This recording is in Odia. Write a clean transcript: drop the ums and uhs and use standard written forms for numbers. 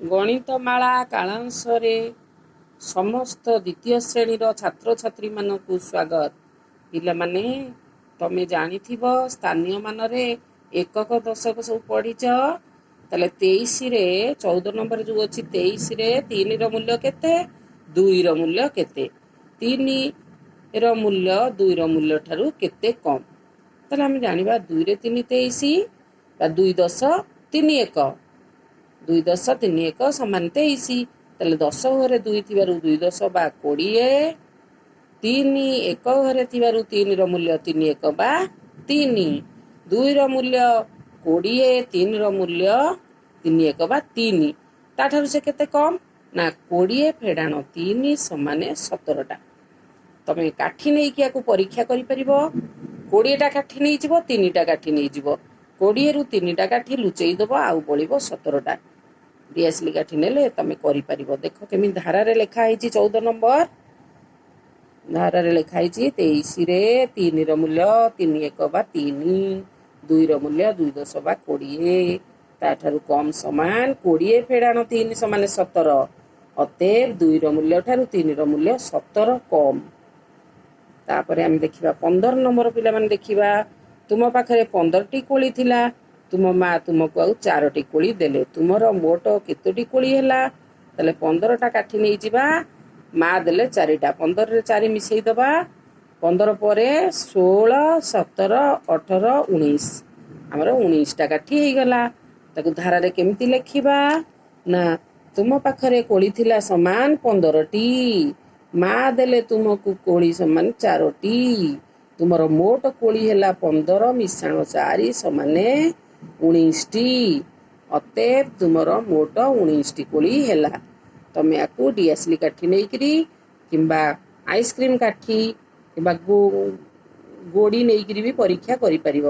ଗଣିତମାଳା କାଳାଂଶରେ ସମସ୍ତ ଦ୍ୱିତୀୟ ଶ୍ରେଣୀର ଛାତ୍ରଛାତ୍ରୀମାନଙ୍କୁ ସ୍ୱାଗତ। ପିଲାମାନେ, ତମେ ଜାଣିଥିବ ସ୍ଥାନୀୟ ମାନରେ ଏକକ, ଦଶକ ସବୁ ପଢିଛ। ତାହେଲେ 23ରେ, 14 ନମ୍ବର ଯୋଉ ଅଛି, 23ରେ 3ର ମୂଲ୍ୟ କେତେ, 2ର ମୂଲ୍ୟ କେତେ, 3ର ମୂଲ୍ୟ 2ର ମୂଲ୍ୟ ଠାରୁ କେତେ କମ୍? ତାହେଲେ ଆମେ ଜାଣିବା 2ରେ 3 23 ବା 2 10 3 1। 2 10 3 1 ସମାନ 23। ତାହେଲେ 10 ଘରେ 2 ଥିବାରୁ 2 10 ବା 20। 3 ଏକ ଘରେ ଥିବାରୁ 3ର ମୂଲ୍ୟ 3 1 ବା 3। 2ର ମୂଲ୍ୟ 20, 3ର ମୂଲ୍ୟ 3 1 ବା 3। ତାଠାରୁ ସେ କେତେ କମ୍ ନା 20 ଫେଡ଼ାଣ 3 ସମାନେ 17ଟା। ତମେ କାଠି ନେଇକି ୟାକୁ ପରୀକ୍ଷା କରିପାରିବ। 20ଟା କାଠି ନେଇଯିବ, 3ଟା କାଠି ନେଇଯିବ। 20ରୁ 3ଟା କାଠି ଲୁଚେଇ ଦବ, ଆଉ ବଳିବ 17ଟା। ଦିଆସିଲି କାଠି ନେଲେ ତମେ କରିପାରିବ। ଦେଖ କେମିତି ଧାରାରେ ଲେଖା ହେଇଛି। 14 ନମ୍ବର ଧାରାରେ ଲେଖା ହେଇଛି, 23ରେ 3ର ମୂଲ୍ୟ 3 1 ବା 3, 2ର ମୂଲ୍ୟ 2 10 ବା 20, ତାଠାରୁ କମ୍ ସମାନ 20 ଫେଡ଼ାଣ 3 ସମାନ 17। ଅତଏବ 2ର ମୂଲ୍ୟ ଠାରୁ 3ର ମୂଲ୍ୟ 17 କମ୍। ତାପରେ ଆମେ ଦେଖିବା 15 ନମ୍ବର। ପିଲାମାନେ, ଦେଖିବା, ତୁମ ପାଖରେ 15ଟି କୋଳି ଥିଲା। ତୁମ ମା ତୁମକୁ ଆଉ 4ଟି କୋଳି ଦେଲେ। ତୁମର ମୋଟ କେତୋଟି କୋଳି ହେଲା? ତାହେଲେ 15ଟା କାଠି ନେଇଯିବା, ମା ଦେଲେ 4ଟା, 15ରେ 4 ମିଶେଇ ଦବା। 15 ପରେ 16, 17, 18, 19। ଆମର 19ଟା କାଠି ହେଇଗଲା। ତାକୁ ଧାରାରେ କେମିତି ଲେଖିବା ନା ତୁମ ପାଖରେ କୋଳି ଥିଲା ସମାନ 15ଟି, ମା ଦେଲେ ତୁମକୁ କୋଳି ସମାନ 4ଟି, ତୁମର ମୋଟ କୋଳି ହେଲା 15 ମିଶାଣ 4 ସମାନେ 19ଟି। ଅତଏବ ତୁମର ମୋଟ 19ଟି କୋଳି ହେଲା। ତମେ ୟାକୁ ଡିଆସିଲି କାଠି ନେଇକିରି କିମ୍ବା ଆଇସ୍କ୍ରିମ କାଠି କିମ୍ବା ଗୋଡ଼ି ନେଇକିରି ବି ପରୀକ୍ଷା କରିପାରିବ।